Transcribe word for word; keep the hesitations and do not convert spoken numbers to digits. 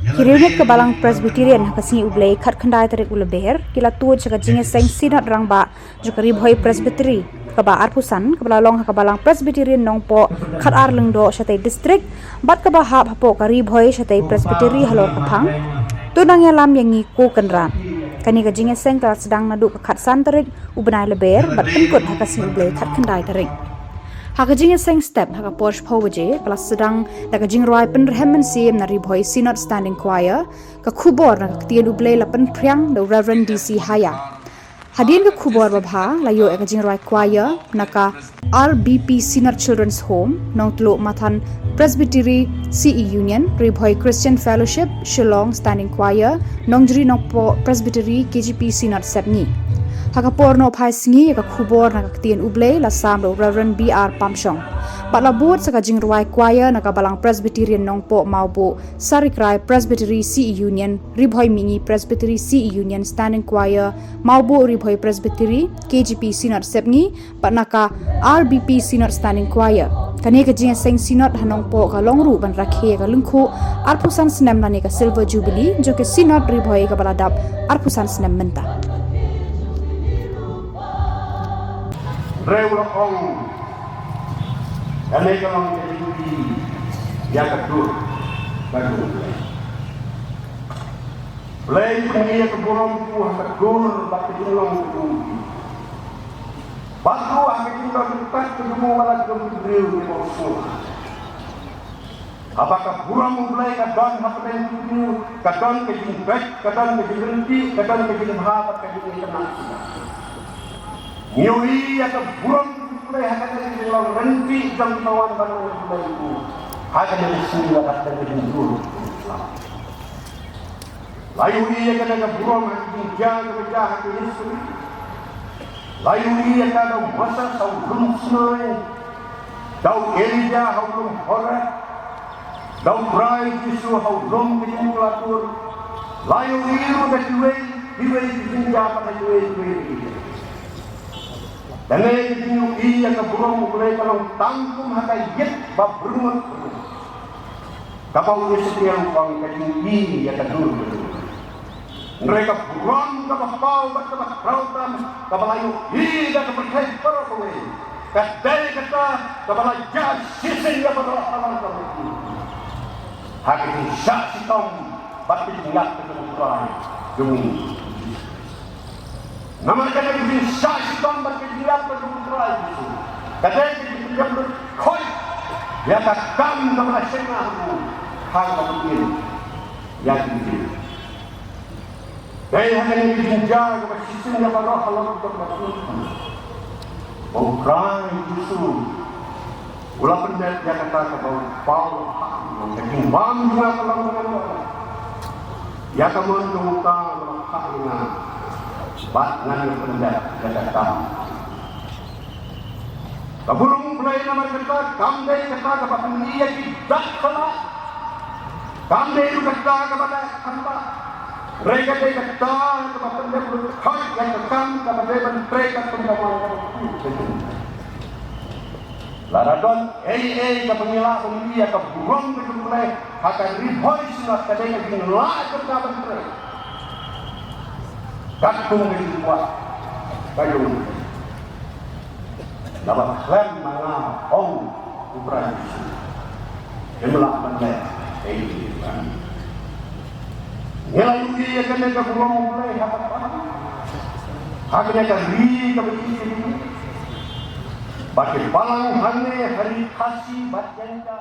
Ki riewngeit ka Balang Presbyterian ha ka sngi U Blei khatkhyndai tarik u Lber ki la tuid sha ka jingïaseng Synod Rangbah jong ka Ri Bhoi Presbytery kaba arphew san kaba la long ha ka Balang Presbyterian Nongpoh khatar Lyngdoh shatei District bad kaba hap hapoh ka Ri Bhoi shatei Presbytery halor ka phang To nang ïalam ïa ngi ko Kynrad. Kane ka jingïaseng ka la sdang naduh ka khatsan tarik u bnai Lber bad pynkut ha ka sngi U Blei khatkhyndai tarik. Ha ka jingïaseng step ha ka por shiphew baje ka la sdang da ka jingrwai pynrhem mynsiem na Ri Bhoi Synod Standing Choir, ka khubor na ka ktien U Blei la pynphriang da u Reverend D C Haya. Hadien ka khubor babha la ïoh ïa ka jingrwai choir na ka R B P Synod Children's Home, Nongtluh Mathan Presbytery C E Union, Ri Bhoi Christian Fellowship, Shillong Standing Choir, Nongjri Nongpoh Presbytery K G P Synod Sepngi. Ha ka por nohphai sngi ïa ka khubor na ka ktien U Blei la sam da u Reverend B R Pamshong. Bad la bud sa ka jingrwai choir na ka Balang Presbyterian Nongpoh Mawbuh, Sarikrai Presbytery C E Union, Ri Bhoi Mihngi Presbytery C E Union Standing Choir, Mawbuh Ri Bhoi Presbytery, K G P Synod Sepngi, bad na ka R B P Synod Standing Choir. Kane ka jingïaseng Synod ha Nongpoh ka long ruh ban rakhe ïa ka lyngkhuh arphew san snem lane ka Silver Jubilee jong ka Synod Ri Bhoi kaba la dap arphew san snem mynta. Hynrei u la ong, kane ka long ka jingkylli ïa ka dur ka jong U Blei. Blei, pynïaid ïa ka burom ha ka dur bad ka jinglong ka jong u. Bad ruh ha ka jingdon ryngkat ka jong u, wat la jong ki briew kiba u sngewbha. Haba ka burom U Blei ka don hapdeng jong u, ka don ka jingbit, ka don ka jingryntih, ka don ka jingbha bad ka jingïakynduh. Ngi ïohi ïa ka burom U Blei ha kane ka jinglong ryntih jong kiba wan ban ong U Blei u. Ha kane ka sngi la dap ka jingdur. La ïohi ïa kane ka burom ha ka jingjia kaba jia ha ka history. La ïohi ïa ka da u Moses ha u lum Sinai, da u Elijah ha u lum Horeb, da u Trai Jisu ha u lum ka jingpyllait. La ïohi ruh da kiwei kiwei ki jingjia bad da kiwei kiwei ki jingjia. Kane ka jingïohi ïa ka burom U Blei ka long tang kum ha ka ïit ba byrngut. Kaba u Esekiel u ong ka jingïohi ïa ka dur ka dur. Hynrei ka burom kaba paw bad kaba khraw tam kaba la ïohi da ka pyrthei baroh kawei, ka dei kata kaba la jah shisien ïa baroh kawei. Ha ka jingshah shitom bad ka jingïap ka jong U Trai jong ngi. Namar kata ka jingshah shitom bad ka jingïap ka jong U Trai Jisu ka dei ka jingïap lut khoit ïa ka kam kaba la shna ha u, ha kaba pynïeng ïa ki briew. Dei ha kane ka jingjia kaba shisien ïa baroh halor kaba pynïeng ba U Trai Jisu u la pyndep ïa kata kaba u Paul u la phah ïa ka jingbam jong nga ka long ka long ïa ka mon jong uta uba la phah ïa nga bad ngan ïa pyndep ïa kata. Ka burom U Blei namar kata kam dei kata kaba pynïeng ïa ki dak kaba Kam dei ruh kata kaba la kata. Hynrei ka dei kata kaba pyndep lut khoit ïa ka kam kaba dei ban trei ka kum ka mon. Lada don ei ei kaba ngi lah ban ïohi ïa ka burom ka jong U Blei ha ka Ri Bhoi Synod ka dei ka jinglah jong ka ban trei. Katkum ka jingkwah ka jong U Blei. Naba khlem ma nga, ong U Trai Jisu, ngim lah ban leh ei ei ruh. Ngi la ïohi ïa kane ka burom U Blei ha kata, ha kane ka ri kaba ïeit, ba ki balang hangne ha ri Khasi bad Jaiñtia.